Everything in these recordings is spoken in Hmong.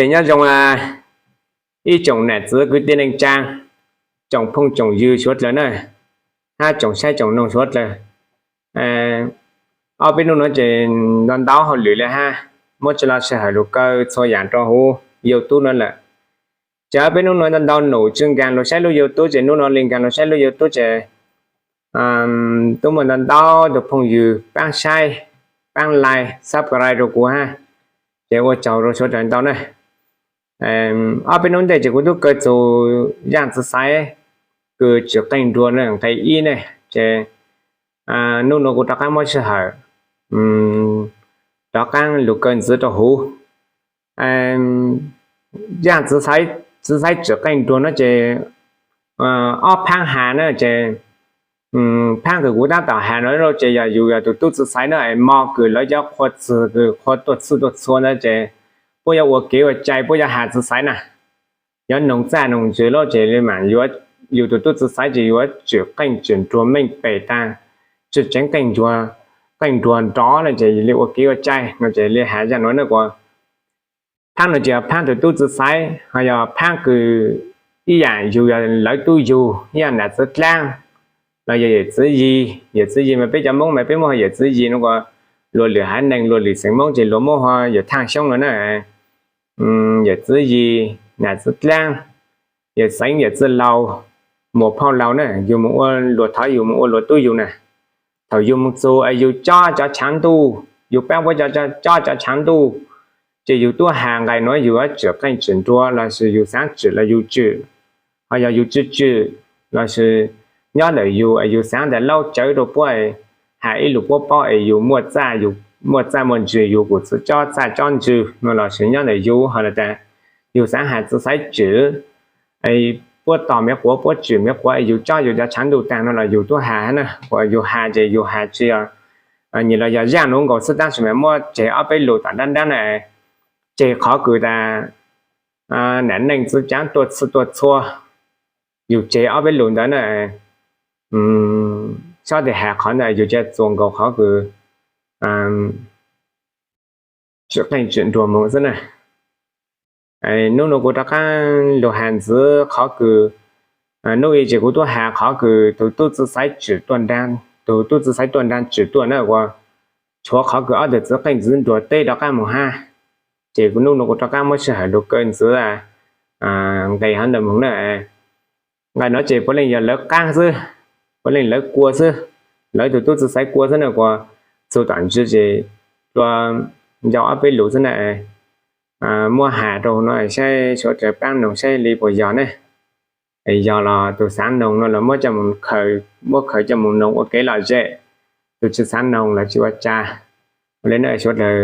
Ces nyob zoo ib tsoom nam txiv kwv tij neej tsaa, tsoom phooj tsoom ywg suav dlawg na, hab tsoom saib tsoom noog suav dlawg. Ob peb nub nuav ces ntau ntau hauj lwm le hab, muab tsi lug sij hawm lug kaw txhua yaam rua huv YouTube nuav lawm. Ces ob peb nub nuav ntau ntau num tsi nkaag lug saib lub YouTube, ces nub nuav le nkaag lug saib lub YouTube ces tub muaj ntau ntau tug phooj ywg paab saib, paab like, subscribe rua kuv hab. Ces ua tsaug rua suav dlawg ntau na. Ob peb nub ntej ces kuv tub kaw txug zaaj txiv xaiv kws tswm qeej nruag na, nqe ib ne, ces nub nuav kuv rov qaab muab sij hawm rov qaab lug kaw ntxiv rua huv. Zaaj txiv xaiv tswm qeej nruag nuav ces ob phaab has na ces phaab kws kuv taab tom has nuav ces yog yus yog tug tub txiv xaiv na, mo kws lawv cov qhua txwg kws qhua tuaj txhij tuaj txhua ntawd ces puab yuav ua kev ua cai, puab yuav has txiv xaiv na. Yuav noog txaj noog ntsws lawm ces le maam yus tug tub txiv xaiv ces yuav tswm qeej tswm nruag meej pem taag, tswm tseev qeej nruag, qeej nruag nrov lawm ces le ua kev ua cai no ces le has zaaj nuav na. Kuas phaab nuav ces yog phaab tug tub txiv xaiv, ho yog phaab kws ib yaam yus yog lawv tub yug, ib yaam nam txiv dlaab los yog yawm txiv yig. Yawm txiv yig mas peb cov Moob mas peb muab hu yawm txiv yig no, kuas luag lwm haiv neeg luag lwm xeem Moob ces luag muab hu yawm thaaj xyoob no na. Yawm txiv yig, nam txiv dlaab, yawm xeev yawm txiv laug, muam phauj laug na, yug moog ua luag thov yug moog ua luag tub yug na. Thaum yug moog txug es yug cob cov tshav ntuj, yug paab puab cob cov tshav ntuj, ces yug tub has nqe nuav yug yuav tswm qeej tswm nruag lossis yug xaav tswm los yug tswm, ho yog yug tswm tswm lossis nyob ntawm yug es yug xaav tas laub cawv rua puab has ib lus puab paub es yug muaj txaj muaj ntsws, yug kuj txwv cob txaj cob ntsws no lossis nyob ntawm yug ho tas yug xaav has txiv xaiv tswm, puab tos miv quav puab tswm miv quav es yug cob yug cov tshav ntuj taag no los yug tub has na. Kuas yug has ces yug has tsi nyiam los yog zaaj nuav nkaus xwb, tab sis mas muab tseg ob peb lus tom nraab nraab na, tseg qhov kws tas nam neej txiv tsaav tuaj txhij tuaj txhua, yug tseg ob peb lus ntawd na. Xob tes has qhov ntawd, yug ca txuas nkaus qhov kws tswm qeej tswm nruag moog xwb na. Nub nuav kuv rov qaab lug has ntxiv qhov kws nub i ces kuv tub has qhov kws tug tub txiv xaiv tswm tuaj nraag, tug tub txiv xaiv tuaj nraag tswm tuaj na. Uas tshuav qhov kws ob tug txiv qeej ntxiv nruag teb rov qaab moog hab, ces kuv nub nuav kuv rov qaab muab sij hawm lug kaw ntxiv nqe hov ntawd moog na. Nqe nuav ces puav leej yog lawv qaab xwb, puav leej lawv kua xwb, lawv tug tub txiv xaiv kua xwb na. Kuas txug tom ntsis ces dlua ncau ob peb lus xwb na, muab has rua huv no saib suav dlawg paab noog saib li puas yog ne. Yog los tug xaav noog no los muab khaws coj moog noog ua kev lom zem, tug tsi xaav noog los tsi ua tsa. Ua le na, suav dlawg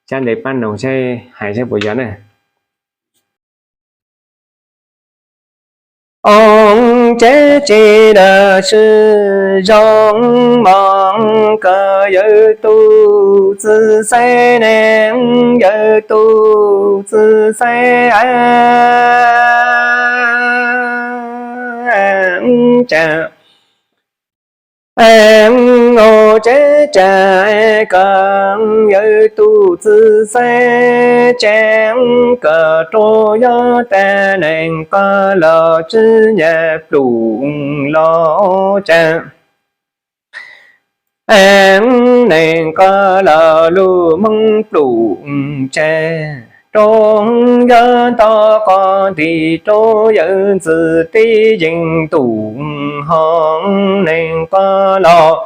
sab ntev paab noog saib hais saib puas yog ne. Ua tsev tsi lawm swm zoo moog kawm yawg tug txiv xaiv ne, yawg tug txiv xaiv tsa. Ua tsev tsa kawm yawg tug txiv xaiv tsev, kawm rua yog tas neeg qog los tsi nyam plum los tsa. Neeg qog los lug moog plum tsa, rua yog nto qog nti rua yawg ntxwg tib yeej tum ho. Neeg qog los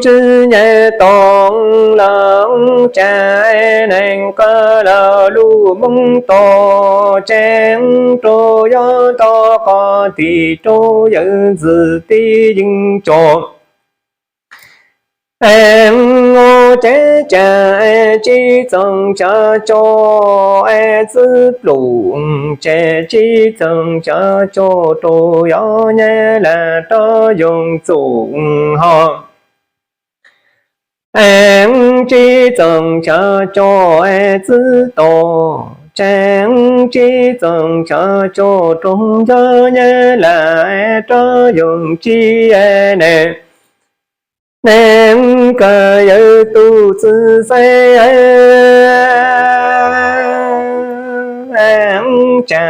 tsi nyam tom los tsa, neeg qog los lug moog tom tsa, rua yog nto qog nti rua yawg ntxwg tib yeej tso. Ua tsev tsa tsi txoog cov tso, txwv plum tsa tsi txoog cov tso, rua yog nyab laj rov yoog txum ho. Tsi txoog cov tso txwv to, tsa tsi txoog cov tso, rua yog nyab laj rov yoog tsi ne. Neeg kawm yawg tug txiv xaiv tsa,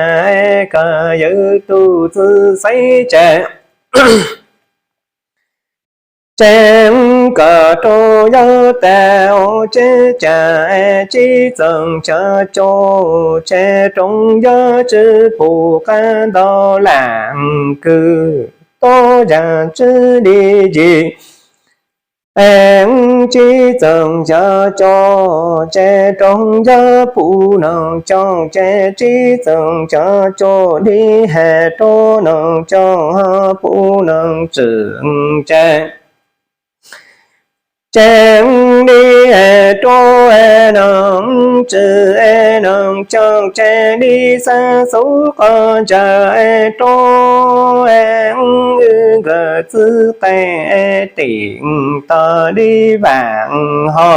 koj yawg tus txiv xaiv tsa, tseem koj rau yog tas ua tsev tsa, tsib txoos xyov cuaj, tsev rooj yog tsis pum qab ntau lam kwv, tub yam tsis li yim. Tsib txoos xyov cuaj, tsev rooj yog pum noog cooj, ces tsib txoos xyov cuaj li has rau noog cooj ho pum noog tswm, ces, ces li has rau noog tswm noog cooj, ces li xeeb xub qhov ntsaws rau wb nkawd txwv qeej tim tod li vaam ho.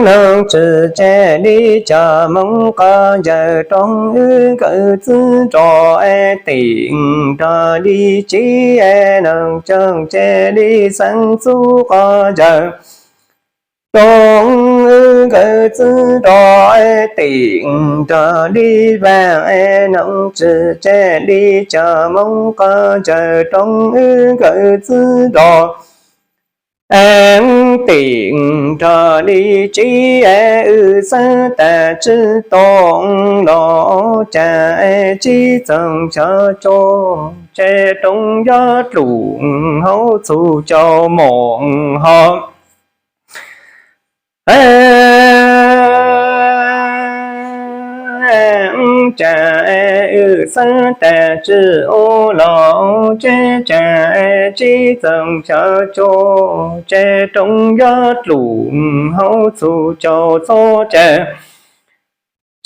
Noog tswm ces li cov moov qhov ntsaws rau wb nkawd txwv nrov tim nrog li tsiv, noog cooj ces li xeeb xub qhov ntsaws rau wb nkawd txwv nrov tim nrog li vaam, noog tswm ces li cov moov qhov ntsaws rau wb nkawd txwv nrov tim nrog li tsiv, wb xeeb tas tsis tau los cas, tsib txoos xyov cuaj, tsev rooj yog dlum hauv txhus caum moos ho. Cas wb xeeb tas tsis ua los ces, cas tsib txoos xyov cuaj, tsev rooj yog dlum hauv txhus caum txhua cas,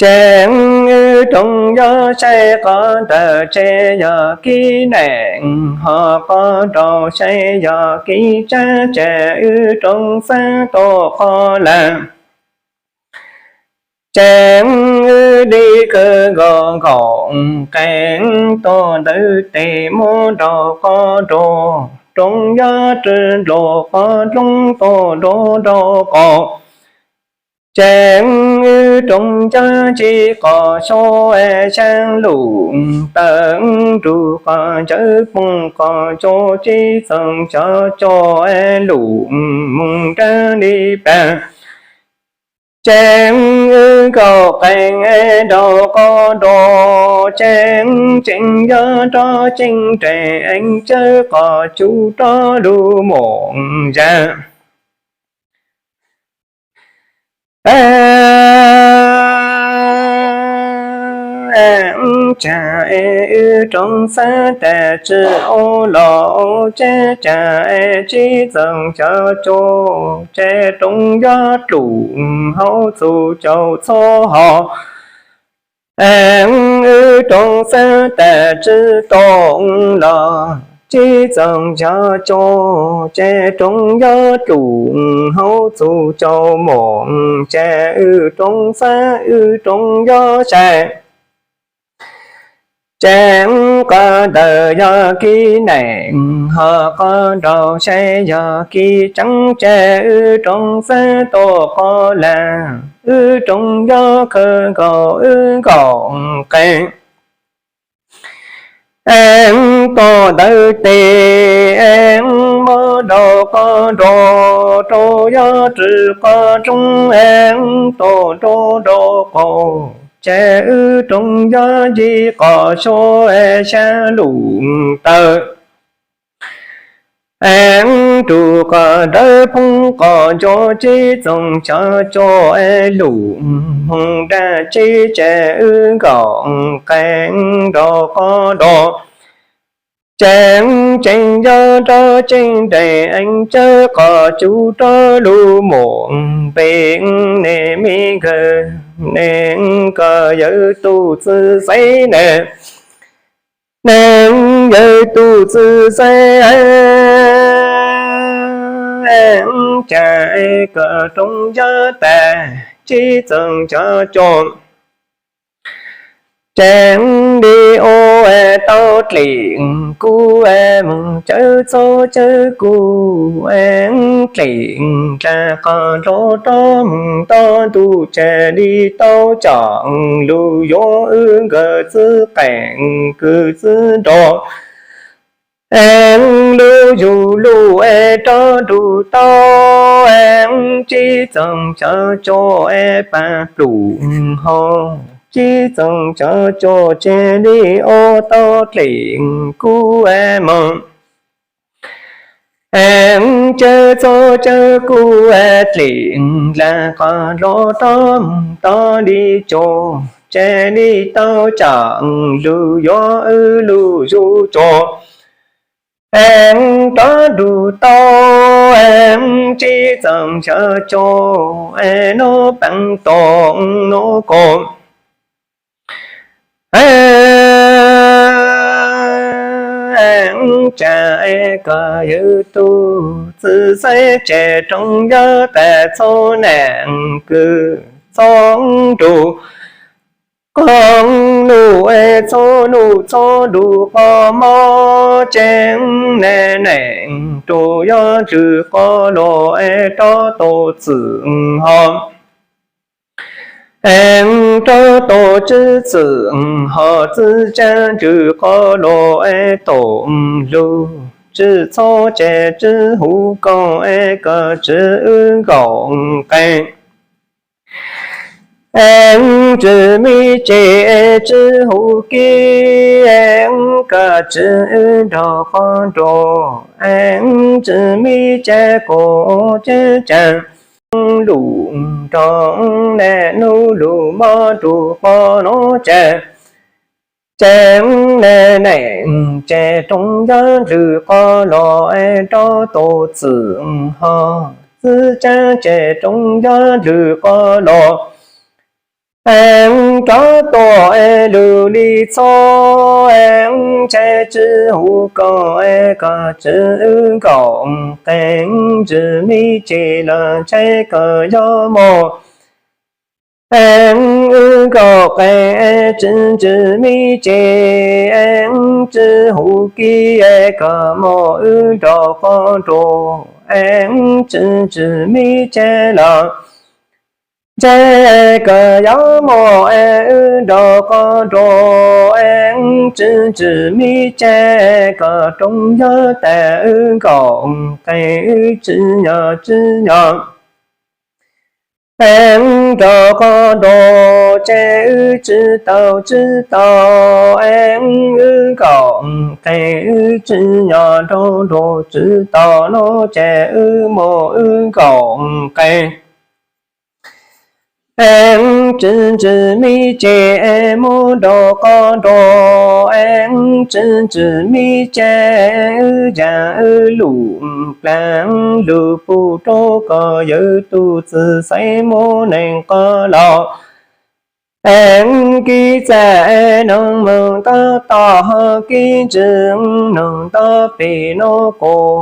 ces wb rooj yog saib qhov ntawd ces yog kib neem, ho qhov nraud saib yog kib tsab, ces wb rooj xab tuaj qhov lawm. Ces wb li khawv nkaus nkaum qee, tuaj ntawm tes muab nraug qhov nraug, rooj yog ris nraug qhov nroog tuaj nraug nraug qaum. Ces wb rooj yog tsib qhov xyoo xyaa lum taw, nrug qhov ncauj poob qhov ncauj tsib txoos xyov cuaj lum moog nraag li pag. Ces wb nkaum qee nraug qhov nraug, ces tseem yog nrog ceeb nrees eev tsawb qhov cub rov lug moog zag. Cas wb rooj xab tas tsis ua los ces, cas tsib txoos xyov cuaj, ces rooj yog dlum hauv txhus caum txhua hov. Wb rooj xab tas tsis tau los, tsib txoos xyov cuaj, ces rooj yog dlum hauv txhus caum moos, ces wb rooj xab wb rooj yog sai. Ces qhov ntawd yog kib neem, ho qhov nraud saib yog kib tseeb, ces wb rooj xab tuaj qhov lawm, wb rooj yog khawv nkaus wb nkaum qee. Tuaj ntawm tes, muab nraug qhov nraug, rau yog ris qhov rooj, tuaj nraug nraug qaum, ces wb rooj yog yim qhov xyoo xyaa lum taw. Rug qhov dawb poob qhov ncauj tsib txoos xyov cuaj lum moog nraag tsib, ces wb nkaum qee nraug qhov nraug. Ces tseem yog nrog ceeb nrees eev tsawb qhov cub rov lug moos pem, nej me nkawd, nej koj yawg tus txwv xaiv ne, nej yawg tus txwv xaiv, cas koj rooj yog tas tsib txoos xyov cuaj, ces li ua tau dlim kuv mus, cawv txhob cawv kuv dlim, dlam qhov hlua rov mus tau ntuj, tsam li tau coj lug yuav wb nkawd txwv qeej kwv txwv nrog lub yug lug rov nrug tau, tsis txeeb cov cua paj pluj ho, tsis txeeb cov cua tseg li ua tau dlim kuv mus. Cawv txhob cawv kuv dlim, dlam qhov hlua rov mus tau li cua, tsam li tau coj lug yuav wb lub yug cua rov nrug tau, tsis txeeb cov cua nuav peeb tau nuav ko. Tsam koj yawg tug txwv xaiv, tsam rooj yog tas txhob nam kws txhob nrug, qhov nuj txhob nuj txhob nrug qhov mob, tsam nam nam rua yog ntsws qhov luas rov tau txwm ho, rov tau tsis txwm ho, txwv tsab ntsws qhov luas tau lug, tsis txhob tsam tsis huv koj, koj tsis wb nkaum qee. Tsis me tseg tsis huv kiv, koj tsis wb nrog qhov nrug, tsis me tseg kuv tseg tsam lug nrog nam nub lug mob nrug qhov nuav tsam, tsam nam nam tsam rooj yog ntsws qhov luas rov tau txwm ho, txwv tsab tsam rooj yog ntsws qhov luas rov tau lug li txhob, tsam tsis huv koj, koj tsis wb nkaum qee. Tsis me tseg los tsam koj yog muaj wb nkaum qee, tsis tsis me tseg, tsis huv kiv koj muaj wb nrog qhov nrug, tsis tsis me tseg los tsam koj yog muaj wb nrog qhov nrug, tsis tsis me tseg koj rooj yog tas wb nkaum qee, wb tsis nyob tsis nyob nrog qhov nrug, tsam wb tsis tau tsis tau, wb nkaum qee, wb tsis nyob nrog nrug tsis tau nuav, tsam wb muaj wb nkaum qee. Tsis tsis me tseg muaj nrog qhov nrug, tsis tsis me tseg wb yaam wb lug plaag lug pum rua koj yawg tug txwv xaiv muaj neeg qhov laug. Kib txaj noog moog tab tom ho kib ntsws noog tab pem nuav kuv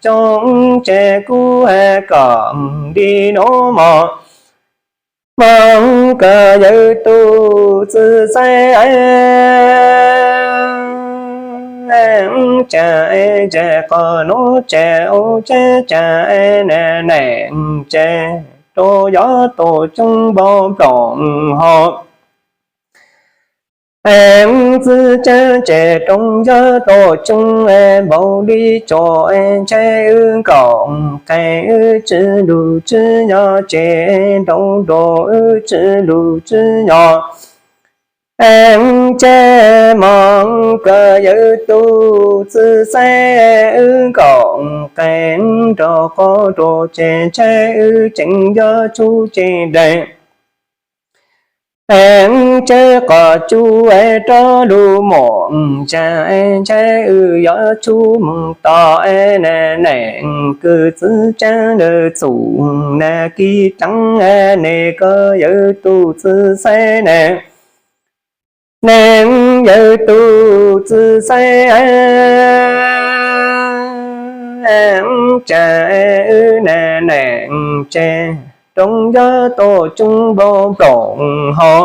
coob, tsam kuv has kom li nuav mog. Moog koj yawg tug txwv xaiv, tsam tsam qhov nuav tsam ua tsam tsam nam nam tsam rua yog tug coob npaum npaum ho. Txwv tsab tsam rooj yog tug coob npaum li cua, tsam wb nkaum qee, wb tsis lug tsis nyob tsam nrug nrug, wb tsis lug tsis nyob tsam moog koj yawg tug txwv xaiv, wb nkaum qee nrug qhov nrug tsam tsam wb tseem yog tshub tsam dlaim tsam qhov tshub rov lug muaj tsam tsam wb yog tshub moog tom nam nam kws txwv tsam lawv txum nam kib taag nam koj yawg tug txwv xaiv nam nam yawg tug txwv xaiv tsam wb nam nam tsam rooj yog tug coob npaum npaum ho.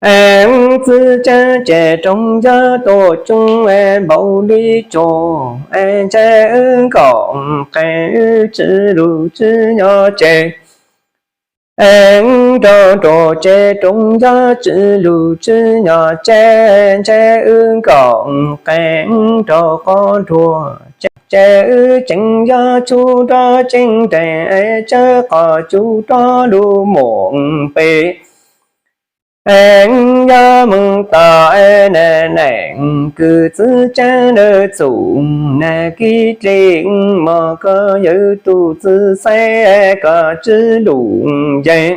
Txwv ceeb ces roog yog tuaj coob npaum li tsuas, ntshai wb nkaum qee wb tsis lug tsis nyob ces, nrog nruas ces roog yog tsis lug tsis nyob ces, ntshai wb nkaum qee rau qhov nruas ces, wb tseem yog tsuj rog tseem nrees, tsawb qos tsuj rog lug mus pem. Yog moog tom neeg kws txwv ceeb lawv txum, neeg kib dlig mog koj yawg tug txwv xeeb, koj tsis lug yees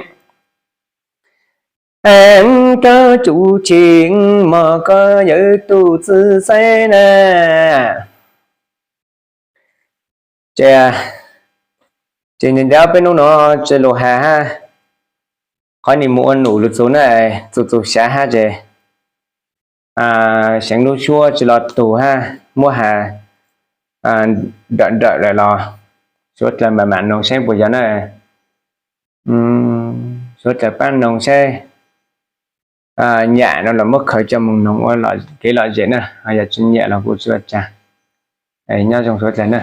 rog cuj chim mog koj yawg tug txwv xeeb na. Ces, ces ntev peb nub no tsis lug has hab, qhov nwg moog ua num lug txug na, txug txug xyav hab ces seev lub suab tsis los tug hab, muab has nrawm nrawm lawm los suav dlawg mam mam noog seb puas yog na. Suav dlawg pab noog seb nyam no los muab khaws coj moog noog ua kev lom zem na, ho yog tsis nyam los kuj tsis ua cas. Nyob zoo suav dlawg na.